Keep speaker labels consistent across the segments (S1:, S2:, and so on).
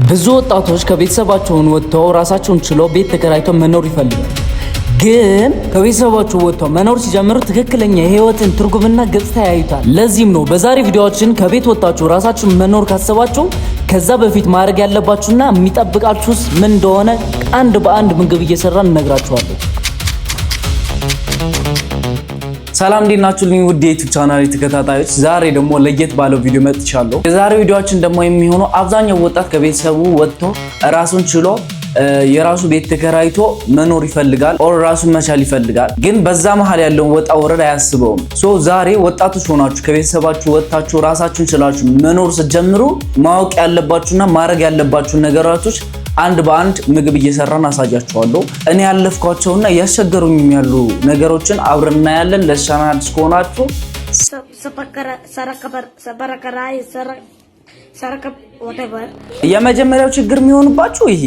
S1: ብዙ ወጣቶች ከቤተሰባቸውን ወጥተው ራሳቸውን ችለው ቤት ተከራይተው መኖር ይፈልጋሉ። ግን ከቤተሰባቸው ወጥተው መኖር ሲጀምሩ ትክክለኛ የህይወትን ትርጉምና ገጽታ ያዩታል። ለዚህም ነው በዛሬ ቪዲዮአችን ከቤት ወጥታችሁ ራሳችሁን መኖር ካሰባችሁ ከዛ በፊት ማድረግ ያለባችሁና የሚጠብቃችሁስ ምን እንደሆነ አንድ በአንድ ምግብ እየሰራን እነግራችኋለሁ። ሰላም እንዴት ናችሁልኝ? ውድ የ YouTube channel ተከታታዮች፣ ዛሬ ደግሞ ለየት ባለው ቪዲዮ መጥቻለሁ። የዛሬው ቪዲዮአችን ደግሞ የሚሆነው አብዛኛው ወጣት ከቤተሰቡ ወጥቶ ራሱን ችሎ የራሱ ቤት ተከራይቶ መኖር ይፈልጋል፣ or ራሱን መቻል ይፈልጋል። ግን በዛ መሀል ያለውን ወጣ ወረድ አያስበውም። So ዛሬ ወጣቶች ሆናችሁ ከቤተሰባችሁ ወጥታችሁ ራሳችሁን ችላችሁ መኖር ስትጀምሩ ማወቅ ያለባችሁና ማድረግ ያለባችሁ ነገራቶች አንድ በአንድ ምግብ እየሰራን አሳያችኋለሁ። እኔ ያለፍኳቸውና እያስቸገሩኝም ያሉ ነገሮችን አብረን እናያለን። ለቻናል አዲስ ከሆናችሁ
S2: whatever.
S1: የመጀመሪያው ችግር የሚሆንባችሁ ይሄ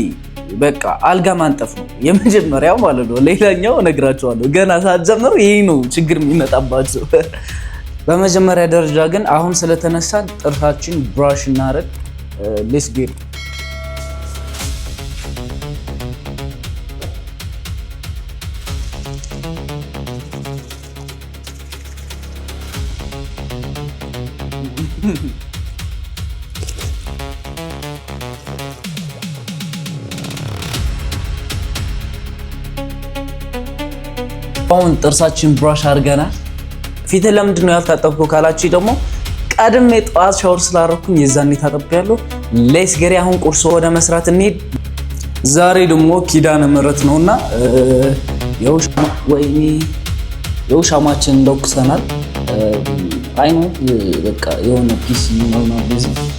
S1: በቃ አልጋ ማንጠፍ ነው የመጀመሪያው ማለት ነው። ሌላኛው እነግራችኋለሁ ገና ሳትጀምሩ ይሄ ነው ችግር የሚመጣባችሁ። በመጀመሪያ ደረጃ ግን አሁን ስለተነሳን ጥርሳችን brush እናደርግ። Let's get አሁን ጥርሳችን brush አድርገናል። ፊትህ ለምንድን ነው ያልታጠብከው ካላችሁ ደግሞ ቀድሜ ጠዋት ሻወር ስላደረኩኝ የዛኔ ታጠብያለሁ። Let's get አሁን ቁርስ ወደ መስራት እንሂድ። ዛሬ ደግሞ ኪዳነ ምሕረት ነውና ወይኔ የውሻማችን ለኩሰናል። አይኑ በቃ የሆነ peace ነው።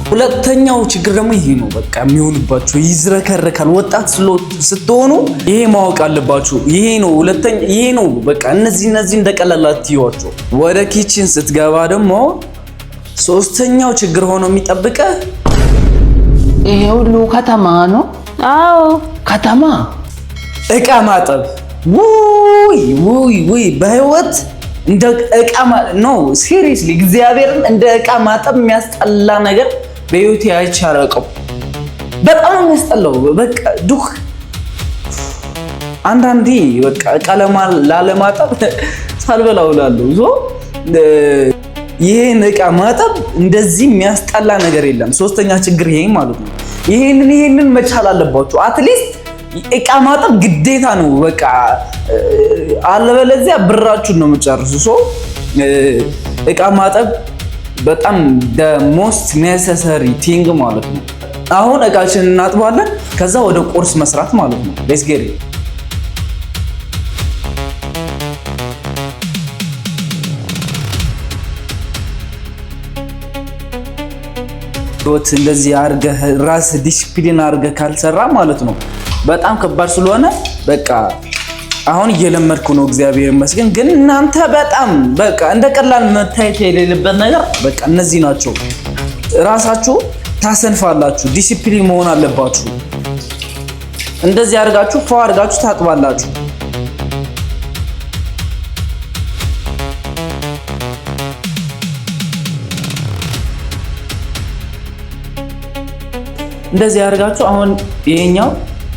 S1: ሁለተኛው ችግር ደግሞ ይሄ ነው። በቃ የሚሆንባችሁ ይዝረከረካል። ወጣት ስትሆኑ ይሄ ማወቅ አለባችሁ። ይሄ ነው ሁለተኛ፣ ይሄ ነው በቃ እነዚህ እንደቀላል አትዩዋቸው። ወደ kitchen ስትገባ ደግሞ ሶስተኛው ችግር ሆኖ የሚጠብቀህ
S3: ይሄ ሁሉ ከተማ ነው።
S4: አዎ።
S3: ከተማ።
S1: እቃ ማጠብ። ውይ ውይ ውይ! በህይወት እንደ እቃ no, seriously፣ እግዚአብሔርን እንደ እቃ ማጠብ የሚያስጠላ ነገር በህይወቴ አይቼ አላውቅም። በጣም ነው የሚያስጠላው። በቃ ዱክ አንዳንዴ በቃ እቃ ላለማጠብ ሳልበላ እውላለሁ። So ይሄን እቃ ማጠብ እንደዚህ የሚያስጠላ ነገር የለም። ሶስተኛ ችግር ይሄ ማለት ነው። ይሄንን መቻል አለባችሁ። At least እቃ ማጠብ ግዴታ ነው። በቃ አለበለዚያ ብራችሁን ነው የምጨርሱ። So እቃ ማጠብ በጣም the most necessary thing ማለት ነው። አሁን እቃችንን እናጥባለን፣ ከዛ ወደ ቁርስ መስራት ማለት ነው። Let's get it. ህይወት እንደዚህ አድርገህ ራስ ዲሲፕሊን አድርገህ ካልሰራ ማለት ነው በጣም ከባድ ስለሆነ በቃ አሁን እየለመድኩ ነው፣ እግዚአብሔር ይመስገን። ግን እናንተ በጣም በቃ እንደ ቀላል መታየት የሌለበት ነገር በቃ እነዚህ ናቸው። ራሳችሁ ታሰንፋላችሁ። ዲሲፕሊን መሆን አለባችሁ። እንደዚህ አድርጋችሁ ፏ አድርጋችሁ ታጥባላችሁ። እንደዚህ አድርጋችሁ አሁን ይሄኛው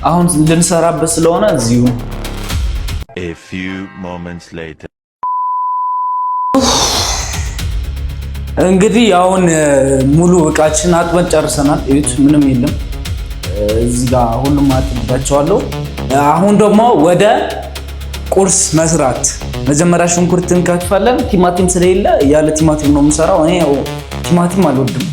S1: አሁን ልንሰራበት ስለሆነ እዚሁ
S5: A few moments later.
S1: እንግዲህ አሁን ሙሉ እቃችን አጥበን ጨርሰናል። እዩት፣ ምንም የለም እዚህ ጋር ሁሉም አጥቤያቸዋለሁ። አሁን ደግሞ ወደ ቁርስ መስራት። መጀመሪያ ሽንኩርት እንከትፋለን። ቲማቲም ስለሌለ ያለ ቲማቲም ነው የምሰራው። እኔ ያው ቲማቲም አልወድም።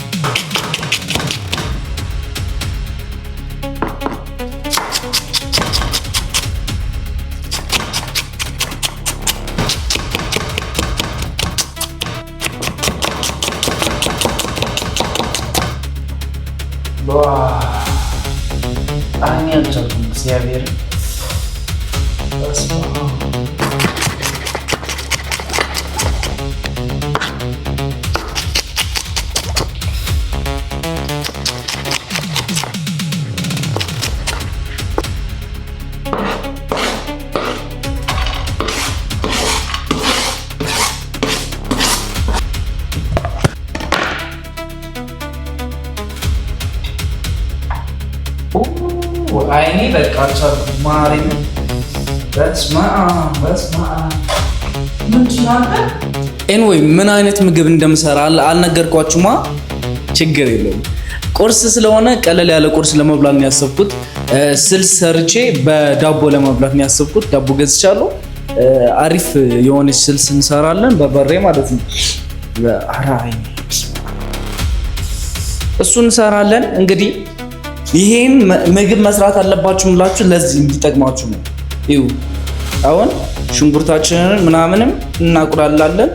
S1: እኔ አልቻልኩም። እግዚአብሔር። በስመ አብ። አይኔ በቃ አልቻልኩም። ማርያምን በስመ አብ በስመ አብ። ምንድን ነው አንተ? Anyway ምን አይነት ምግብ እንደምሰራ አልነገርኳችሁማ። ችግር የለውም። ቁርስ ስለሆነ ቀለል ያለ ቁርስ ለመብላት ነው ያሰብኩት። ስልስ ሰርቼ በዳቦ ለመብላት ነው ያሰብኩት። ዳቦ ገዝቻለሁ። አሪፍ የሆነች ስልስ እንሰራለን፣ በበሬ ማለት ነው። ኧረ አይኔ እሱን እንሰራለን። እንግዲህ ይሄን ምግብ መስራት አለባችሁ ምላችሁ ለዚህ እንዲጠቅማችሁ ነው። ይኸው አሁን ሽንኩርታችንን ምናምንም እናቁላላለን።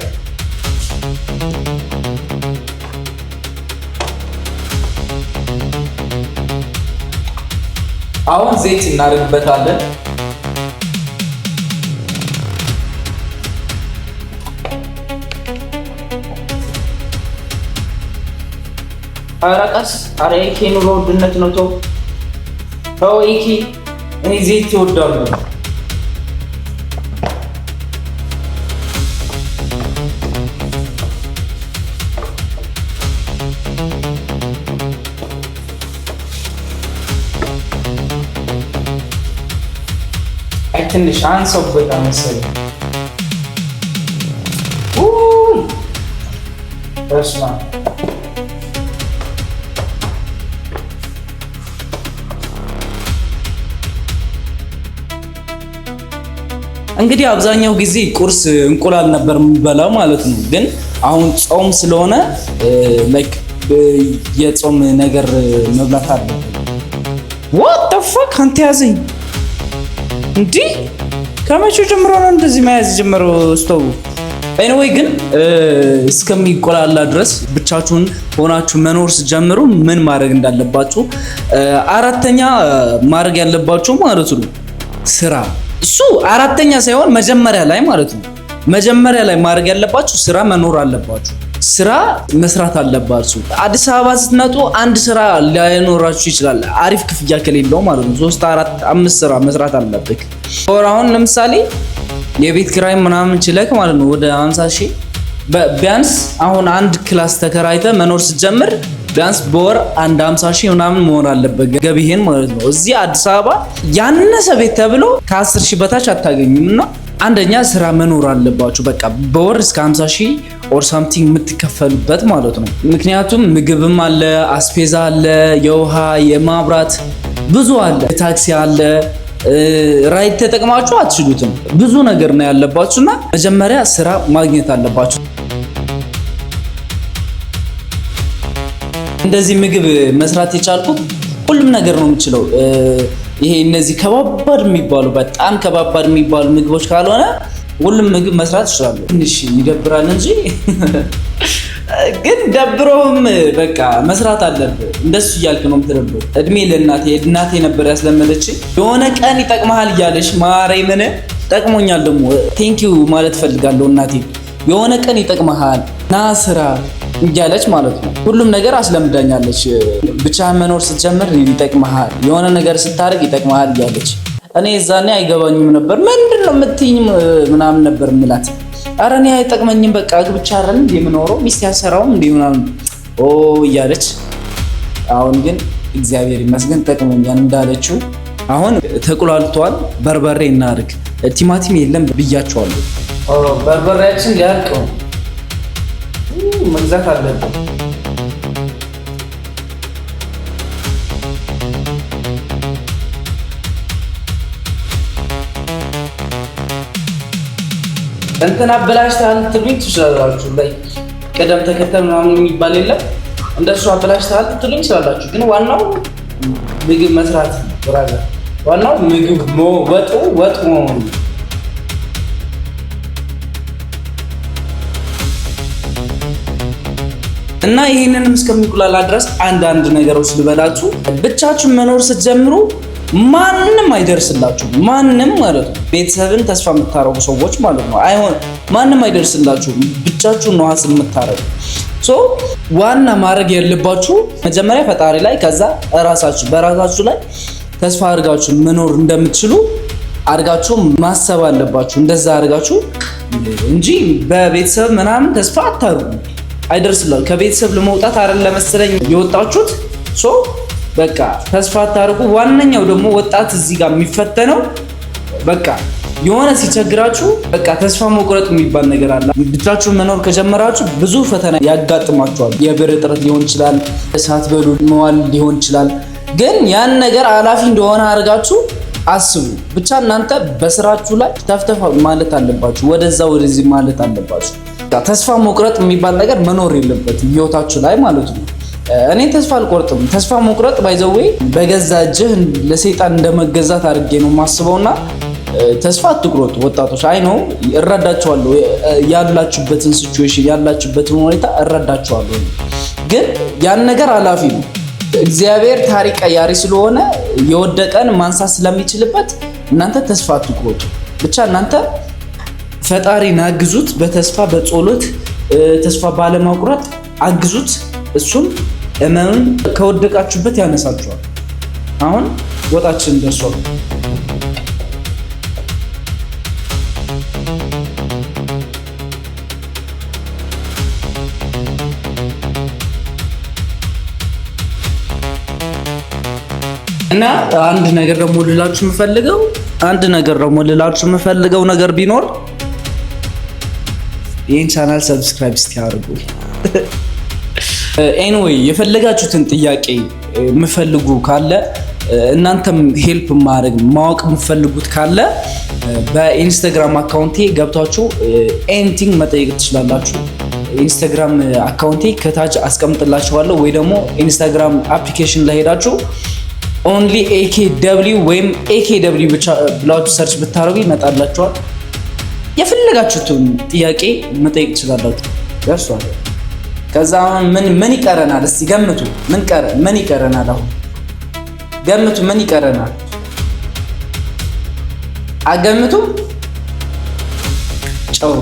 S1: አሁን ዘይት እናደርግበታለን። ኧረ ቀስ፣ ኧረ ኤኬ ኑሮ ውድነት ነው። ተው ተው ኤኬ፣ እኔ ዘይት ይወዳሉ። አይ ትንሽ አንሰውበት መሰለኝ። ውይ በስመ አብ። እንግዲህ አብዛኛው ጊዜ ቁርስ እንቁላል ነበር የምበላው ማለት ነው። ግን አሁን ጾም ስለሆነ like የጾም ነገር መብላት አለብን። What the fuck፣ አንተ ያዘኝ እንዲህ ከመቼው ጀምሮ ነው እንደዚህ መያዝ የጀመረው ስቶቡ? Anyway ግን እስከሚቆላላ ድረስ ብቻችሁን ሆናችሁ መኖር ስትጀምሩ ምን ማድረግ እንዳለባችሁ፣ አራተኛ ማድረግ ያለባችሁ ማለት ነው ስራ። እሱ አራተኛ ሳይሆን መጀመሪያ ላይ ማለት ነው። መጀመሪያ ላይ ማድረግ ያለባችሁ ስራ መኖር አለባችሁ። ስራ መስራት አለባችሁ። አዲስ አበባ ስትመጡ አንድ ስራ ላይኖራችሁ ይችላል። አሪፍ ክፍያ ከሌለው ማለት ነው። ሶስት፣ አራት፣ አምስት ስራ መስራት አለብህ። ወር አሁን ለምሳሌ የቤት ኪራይ ምናምን ችለክ ማለት ነው ወደ 50 ሺህ ቢያንስ አሁን አንድ class ተከራይተ መኖር ስትጀምር ቢያንስ በወር አንድ 50 ሺህ ምናምን መሆን አለበት ገቢህን ማለት ነው። እዚህ አዲስ አበባ ያነሰ ቤት ተብሎ ከ10 ሺህ በታች አታገኙም። እና አንደኛ ስራ መኖር አለባችሁ። በቃ በወር እስከ 50 ሺህ or something የምትከፈሉበት ማለት ነው። ምክንያቱም ምግብም አለ፣ አስቤዛ አለ፣ የውሃ የማብራት ብዙ አለ፣ ታክሲ አለ። Ride ተጠቅማችሁ አትችሉትም። ብዙ ነገር ነው ያለባችሁና መጀመሪያ ስራ ማግኘት አለባችሁ። እንደዚህ ምግብ መስራት የቻልኩት ሁሉም ነገር ነው የምችለው። ይሄ እነዚህ ከባባድ የሚባሉ፣ በጣም ከባባድ የሚባሉ ምግቦች ካልሆነ ሁሉም ምግብ መስራት እችላለሁ። ትንሽ ይደብራል እንጂ ግን ደብሮህም በቃ መስራት አለብህ። እንደሱ እያልክ ነው የምትደብረው። እድሜ ለእናቴ፣ እናቴ ነበር ያስለመደችኝ። የሆነ ቀን ይጠቅመሃል እያለሽ ማርያምን ጠቅሞኛል። ደግሞ thank you ማለት ፈልጋለሁ እናቴ። የሆነ ቀን ይጠቅመሃል ና ስራ እያለች ማለት ነው። ሁሉም ነገር አስለምዳኛለች። ብቻህን መኖር ስትጀምር ይጠቅመሃል፣ የሆነ ነገር ስታደርግ ይጠቅመሃል እያለች፣ እኔ እዛኔ አይገባኝም ነበር። ምንድን ነው የምትይኝ ምናምን ነበር የምላት። ኧረ እኔ አይጠቅመኝም፣ በቃ አግብቼ አይደል እንደ የምኖረው፣ ሚስት ያሰራውም እንደ ምናምን ኦ እያለች። አሁን ግን እግዚአብሔር ይመስገን ጠቅሞኛል እንዳለችው። አሁን ተቁላልቷል። በርበሬ እናድርግ። ቲማቲም የለም ብያቸዋለሁ። በርበሬያችን ሊያልቅ ነው፣ መግዛት አለብን። እንትን አበላሽተሃል ልትሉኝ ትችላላችሁ። ላይ ቅደም ተከተል ምናምን የሚባል የለም። እንደሱ አበላሽተሃል ልትሉኝ ትችላላችሁ። ግን ዋናው ምግብ መስራት ነው brother። ዋናው ምግብ ወጡ ወጥ መሆኑ። እና ይህንንም እስከሚቁላላ ድረስ አንዳንድ ነገሮች ልበላችሁ። ብቻችሁን መኖር ስትጀምሩ ማንም አይደርስላችሁም። ማንም ማለት ነው። ቤተሰብን ተስፋ የምታረጉ ሰዎች ማለት ነው። አይሆን፣ ማንም አይደርስላችሁም። ብቻችሁን ነው hustle የምታረጉ። So ዋና ማድረግ ያለባችሁ መጀመሪያ ፈጣሪ ላይ፣ ከዛ እራሳችሁ በራሳችሁ ላይ ተስፋ አድርጋችሁ መኖር እንደምትችሉ አድርጋችሁ ማሰብ አለባችሁ። እንደዛ አድርጋችሁ እንጂ በቤተሰብ ምናምን ተስፋ አታርጉ። አይደርስላችሁ። ከቤተሰብ ለመውጣት አይደል ለመሰለኝ የወጣችሁት። So በቃ ተስፋ አታርጉ። ዋነኛው ደግሞ ወጣት እዚህ ጋር የሚፈተነው በቃ የሆነ ሲቸግራችሁ በቃ ተስፋ መቁረጥ የሚባል ነገር አለ። ብቻችሁን መኖር ከጀመራችሁ ብዙ ፈተና ያጋጥማችኋል። የብር እጥረት ሊሆን ይችላል፣ ሳትበሉ መዋል ሊሆን ይችላል። ግን ያን ነገር አላፊ እንደሆነ አድርጋችሁ አስቡ። ብቻ እናንተ በስራችሁ ላይ ተፍተፍ ማለት አለባችሁ፣ ወደዛ ወደዚህ ማለት አለባችሁ። ተስፋ መቁረጥ የሚባል ነገር መኖር የለበትም ህይወታችሁ ላይ ማለት ነው። እኔ ተስፋ አልቆርጥም። ተስፋ መቁረጥ by the way በገዛ እጅህ ለሰይጣን እንደመገዛት አድርጌ ነው የማስበውና ተስፋ አትቁረጡ ወጣቶች። I know እረዳችኋለሁ፣ ያላችሁበትን situation ያላችሁበትን ሁኔታ እረዳችኋለሁ። ግን ያን ነገር አላፊ ነው። እግዚአብሔር ታሪክ ቀያሪ ስለሆነ የወደቀን ማንሳት ስለሚችልበት እናንተ ተስፋ አትቁረጡ። ብቻ እናንተ ፈጣሪን አግዙት፣ በተስፋ በጸሎት ተስፋ ባለመቁረጥ አግዙት። እሱም እመኑን ከወደቃችሁበት ያነሳችኋል። አሁን ወጣችን ደርሷል። እና አንድ ነገር ደግሞ ልላችሁ የምፈልገው ነገር ቢኖር ይህን channel subscribe እስቲ አድርጉ። Anyway፣ የፈለጋችሁትን ጥያቄ የምፈልጉ ካለ፣ እናንተም help ማድረግ ማወቅ የምፈልጉት ካለ በኢንስታግራም account ኤ ገብታችሁ anything መጠየቅ ትችላላችሁ። ኢንስታግራም account ኤ ከታች አስቀምጥላችኋለሁ ወይ ደግሞ ኢንስታግራም application ላይ ሄዳችሁ Only AK W ወይም AK W ብቻ ብላችሁ search ብታደርጉ ይመጣላችኋል። የፈለጋችሁትን ጥያቄ መጠየቅ ትችላላችሁ። ደርሷል። ከዛ አሁን ምን ምን ይቀረናል? እስቲ ገምቱ። ምን ቀረ? ምን ይቀረናል? አሁን ገምቱ። ምን ይቀረናል? አገምቱ። ጨው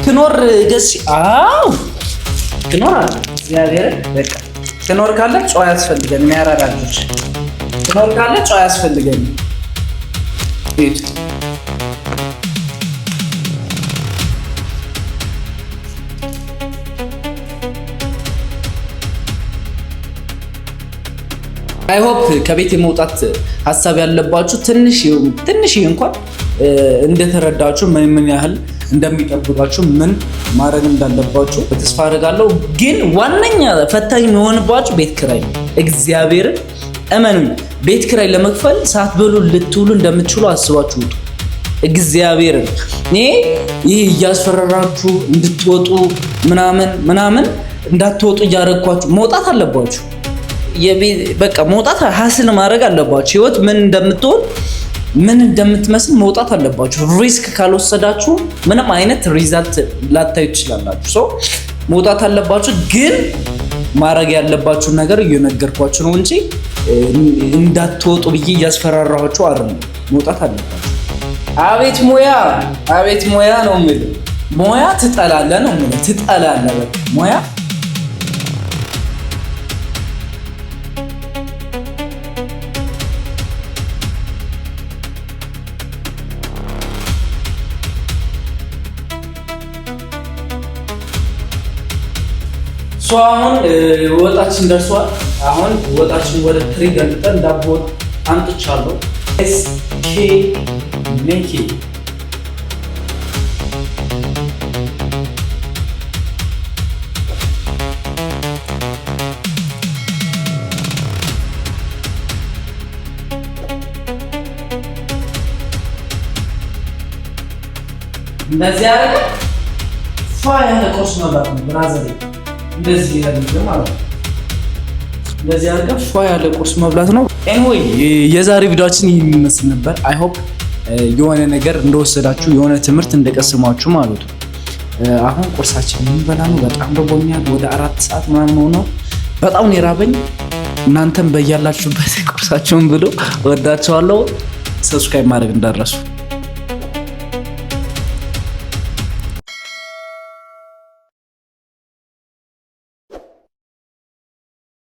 S1: ክኖር ገዝ፣ አው ክኖር አለ። እግዚአብሔር በቃ ክኖር ካለ ጨው አያስፈልገን። የሚያራራ ልጆች፣ ክኖር ካለ ጨው አያስፈልገን። ሂድ። I hope ከቤት የመውጣት ሀሳብ ያለባችሁ ትንሽ ትንሽ እንኳን እንደተረዳችሁ፣ ምን ምን ያህል እንደሚጠብቃችሁ፣ ምን ማድረግ እንዳለባችሁ ተስፋ አደርጋለሁ። ግን ዋነኛ ፈታኝ የሚሆንባችሁ ቤት ኪራይ ነው። እግዚአብሔርን እመኑኝ፣ ቤት ኪራይ ለመክፈል ሳትበሉ ልትውሉ እንደምትችሉ አስባችሁ ውጡ። እግዚአብሔርን እኔ ይህ እያስፈራራችሁ እንድትወጡ ምናምን ምናምን እንዳትወጡ እያደረግኳችሁ፣ መውጣት አለባችሁ። በቃ መውጣት hustle ማድረግ አለባችሁ። ህይወት ምን እንደምትሆን ምን እንደምትመስል መውጣት አለባችሁ። Risk ካልወሰዳችሁ ምንም አይነት result ላታዩ ትችላላችሁ። So መውጣት አለባችሁ። ግን ማድረግ ያለባችሁ ነገር እየነገርኳችሁ ነው እንጂ እንዳትወጡ ብዬ እያስፈራራኋችሁ አይደለም። መውጣት አለባችሁ። አቤት ሙያ፣ አቤት ሙያ ነው የምልህ። ሙያ ትጠላለህ ነው የምልህ። ትጠላለህ በቃ ሙያ። So አሁን ወጣችን ደርሷል። አሁን ወጣችን ወደ ትሪ ገልብጠን ዳቦ አምጥቻለሁ። ኤስኬ ሜኬ። እንደዚህ አደረገ። ፏ ያለ ቁርስ መብላት ነው brother። እንደዚህ ያለ ማለት ነው። እንደዚህ አድርገን ፏ ያለ ቁርስ መብላት ነው። Anyway፣ የዛሬ ቪዲዮአችን ይህን የሚመስል ነበር። I hope የሆነ ነገር እንደወሰዳችሁ፣ የሆነ ትምህርት እንደቀሰማችሁ ማለት ነው። አሁን ቁርሳችን የምንበላ ነው። በጣም ርቦኛል። ወደ 4 ሰዓት ምናምን ሆኖ በጣም ነው የራበኝ። እናንተም በያላችሁበት ቁርሳችሁን ብሉ። ወዳችኋለሁ። Subscribe ማድረግ እንዳትረሱ።